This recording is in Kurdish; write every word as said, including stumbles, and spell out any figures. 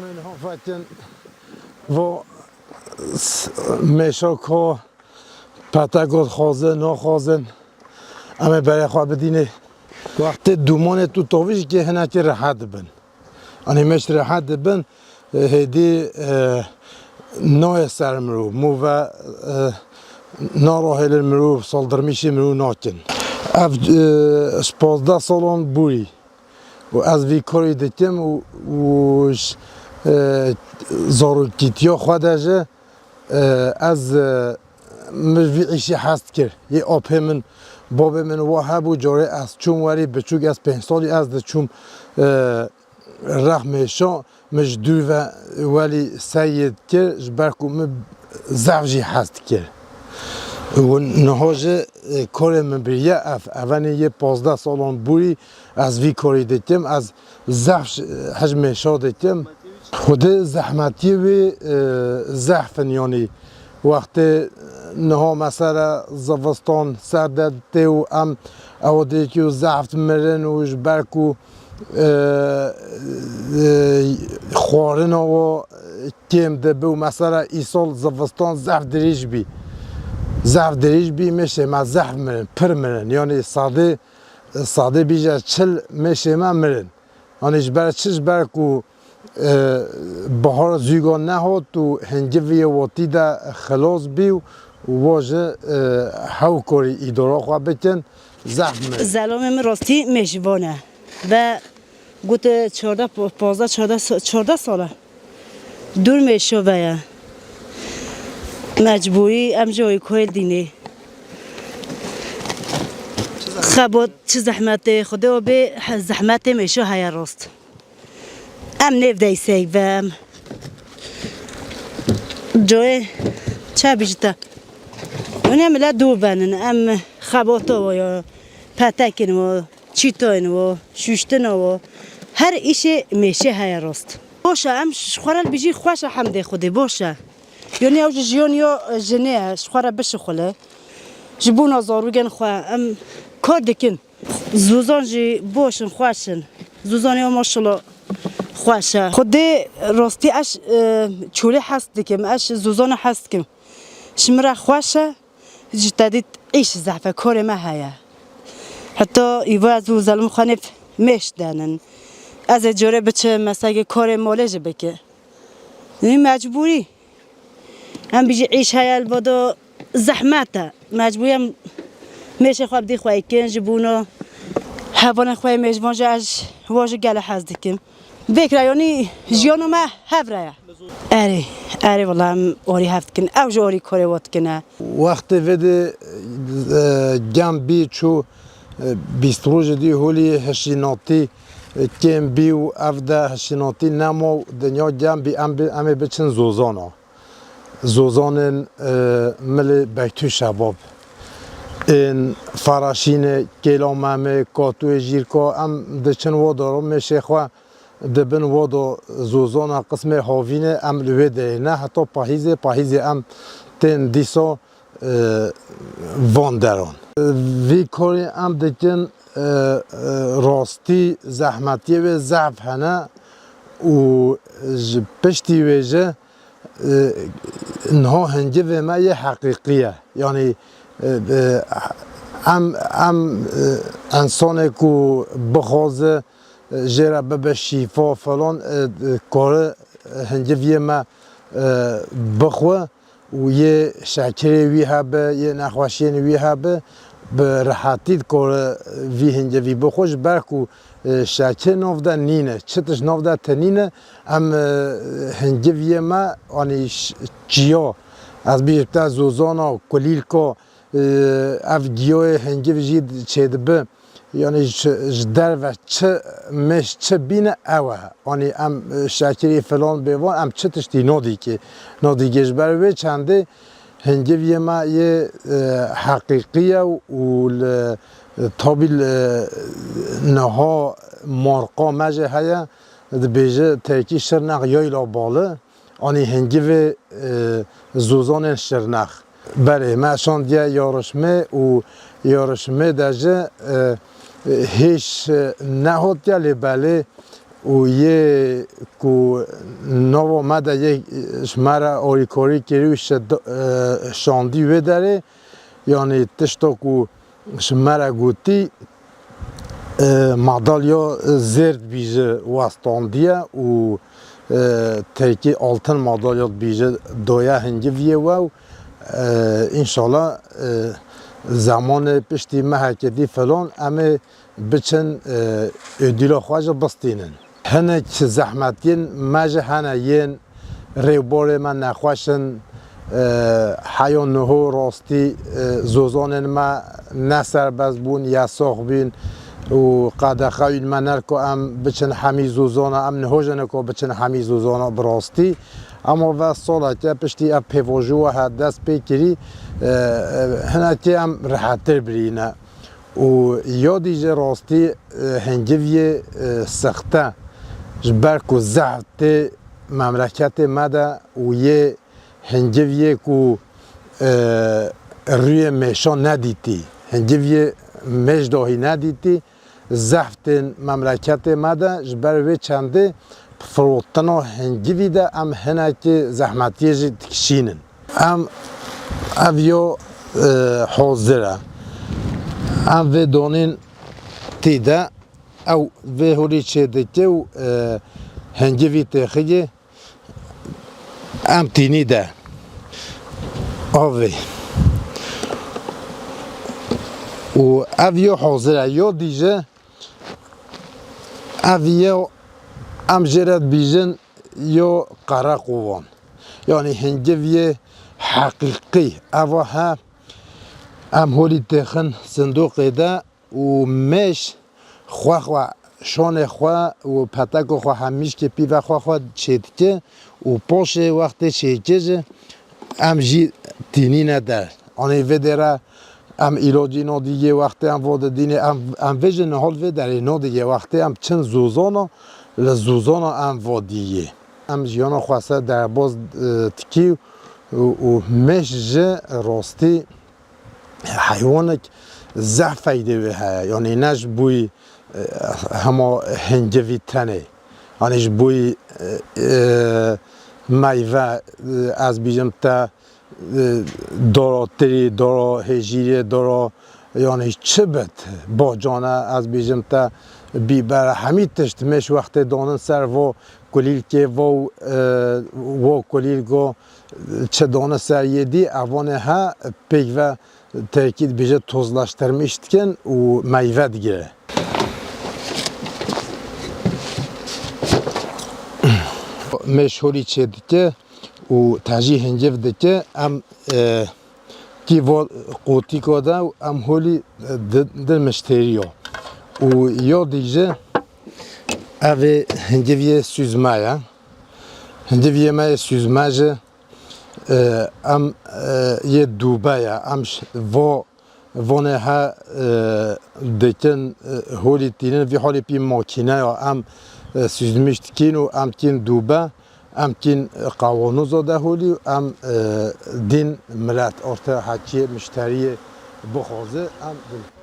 Fetin vo s-, mêşa ko pete got xwazin, naxwazin. Em ê berê xwe bidînê. Wextê dûmanê tu tavî jî kê hinekî rehet dibin. Anî mêş rehet dibin, e, hêdî, e, nayê ser mirov. Move, e, narahêlin mirov, saldirmîşî mirov nakin. Ev, e, ji pazdeh salan bûyî. Û ez vî karî dikim û, û ji, e, zarokîtiya xwe de jî, e, ez, e, min vî îşî hez dikir. Yê apê min, babê min wa hebû, carê ez çûm werî biçûk, ez pênc salî ez diçûm, e, rexmêşa, min ji dûr ve welî ser yê dikir, ji ber ku min zehf jî hez dikir. Û niha jî, e, karê min biriye ev. Evenê yê pazdeh salan bûrî ez vî karî dikim, ez zehf ş-, hej mêşa dikim. Xwedê zehmetiyê wê, e, zehf in, yanî wextê niha mesela zivistan ser de tê û em ew dêkî û zehf mirin û ji ber ku, e, e, xwarina wan kêm dibe û mesela îsal zivistan zehf dirêj bî. Zehf dirêj bî, mêşê me zehf mirin, pir mirin. Yanî sadê, sadê bîje çil mêşê me mirin. Anî ji ber çi? Ji ber ku, e, bahar zûga nehat û hingiviyê watî de xilas bî û wa ji, e, hew karî îdara xwe bikin, zehf mirin. Zelamê min rastî mêşvan e. Ve gote çardeh, pazdeh, çardeh sa-, çardeh sal e. Dûr mêşo ve ye. Mecbûrî em ji wî koyê dînê. Xebot çi zehmetê, Xwedê o bê he-, zehmetê mêşo heye rast. Em nêv deyseyk ve em. Coyê çe bijite. Hûn ê mile dû benin, em xebota wo ya, petekin wo, çîtoyên wo, şûştina wo, her îşê mêşê heye rast. Boş e, em ji xwe re bijî xweş e hemdê Xwedê, boş e. Yonî ew ji jiyon yo jinê, ji xwe re bişixule. Ji bona zarûgên xwe em kar dikin. Zûzan jî boş in, xweş in. Zûzanê ew maşallah xweş e. Xwedê rastî ez, e, çolê hez dikim, ez zûzana hez dikim. Ji min re xweş e, ji te dît îş zehf e, karê me heye. Heta îva ez û zelim xwe nêv mêş denin. Ez ê corê biçim, meselê karê malê jî bike. Nî mecbûrî. Em bijî îş heye li vado zehmet e. Mecbûrî em mêşê xwe bi dî xwe kin ji bona hevanên xwe yê mêjvan jî ez ji wa jî gelek hez dikim. Vêkra yanî jiyana me hev re ye. Erê, erê wela em orî hev dikin. Ew jî orî korê we dikine. Wextê vê de, e, gem bî çû, e, bîst rojê dî holî hişînatî, e, kêm bî û ev de hişînatî nema û dinya gem bî, em bi, em ê biçin zozana. Zozanên, e, milê Beytû Şebab. Ên Feraşînê, Kêla Memê, Katûyê Jîrka, em diçin wo doro mêşê xwe. Dibin wo do zozana qismê havînê em li wê derê ne heta pahîzê, pahîzê em tên dîsa, e, van deran. Vî korê em dikin, e, e, rastî zehmetiyê wê zehf hene û ji piştî wê jî, e, niha hingivê me yê heqîqî ye. Yanî, e, e, em, em, e, însanê ku bixwaze, jê re bibe şîfa falan, e, e, kare, e, hingiviyê me, e, bixwe û yê şekirê wî hebe, yê nexweşiyên wî hebe, bi rehetî dikare vî hingivî bixwe, ji ber ku, e, şekir nav de nîne, çi tişt nav de tinîne, em, e, hingiviyê me, anî ş-, çiya, ez bî te zozana, kulîlka, e, ev giyoyê hingiv jî çêdibe. Yanî ji, ji derve çi mêş çi bîne ew e. Anî em, e, şekirî filan bêvan em çi tiştî nodîkê, nodîkê ji ber wê çendê hingiviyê me yê, e, heqîqî ye û li, e, tabî li, e, niha marqa me jî heye, dibêje terkî şirnex yayla bali. Anî hingivê, e, zozanên şirnex. Berê me şandiye yarişmê û yarişmê de jî, e, hêş, e, nehotiye lê belê û yê ku nava me de yê ji me re alîkarî kirî û şe-, e, şandî wê derê, yanî tişta ku ji me re gotî, e, madalya zêr dibîje westandiye û, e, tirkî altın madalya dibîje daye hingiviyê we û, e, înşallah, e, zemanê piştî mehekê dî filan em ê biçin, e, ödûla xwe jî bistînin. Hinek zehmetiyên me jî hene yên rêbarê me nexweş in, e, heya niho rastî, e, zozanên me ne serbest bûn, yasax bûn û qedexe wî me nerko em biçin hemî zozana, em niho jî neko biçin hemî zozana bi rastî. Ema ve saleke piştî ev pêvajoya he dest pê kirî, e, e, hinekê em rihetir birîne. Û ya dî jî rastî, e, hingiviyê, e, sixte ji ber ku zehf tê memleketê me de û yê hingiviyê ku, e, rûyê mêşa nedîtî, hingiviyê mêş dahî nedîtî, zehf tên memleketê me de ji ber wê çendê firotina hingivî de em hinekî zehmetiyê jî dikişînin. Em ev yo, e, hazir e. Em vê donên tê de, ew vê holî çêdike û, e, hingivî têxiyê em tînî de. Avê. Û ev yo hazir e. Yo dîje ev yo em jê re dibîjin yo qereqovan. Yanî hingiviyê heqîqî. Eva he em holî têxin sindoqê de û mêş xwe xwe şanê xwe û peteko xwe hemîşkê pîve xwe xwe çêdike û paşê wextê çêke jî em jî tînîne der. Anî vê dêre em îlocî nodî yê wextê em vo didînê em, em vê jî nihol vê derê nodî yê wextê em çin zûzana li zûzana em vo dî yê. Em jiyana xwe ser derbaz, e, dikî û, û mêş ji rastî heywanek zehf feydê wê heye. Yanî ne ji boyî, e, hema hingivî tenê. Yanî ji boyî, e, e, meyve, e, ez bîjim te, e, dora tirî, dora hêjîrê, dora yanî çi bit, bacane, ez bîjim te bîber, hemî tişt mêş wextê donin ser vo kulîlkê, vo, e, vo kulîlgo, çi dane ser yê dî, evanê he pêk ve terkî dibêje tozlaştirmiş dikin û meyve digire. Mêş holî çê dike û tejî hingiv dike. Em, e, kî vo qotîko de û em holî, e, di, di mişteriyo. Û yo dîje evê hingiviyê süzme ye. Hingiviyê me yê süzme jî E, em, e, yê dûbe ye. Em ş-, vo, vonê he, e, dikin, e, holî tînin, vî holî pî makîne ya. Em, e, süzmîş dikîn û em kîn dûbe, em kîn, e, qawanoza de holî û em, e, dîn milet, orte hekiyê mişteriyê bixwaze, em din.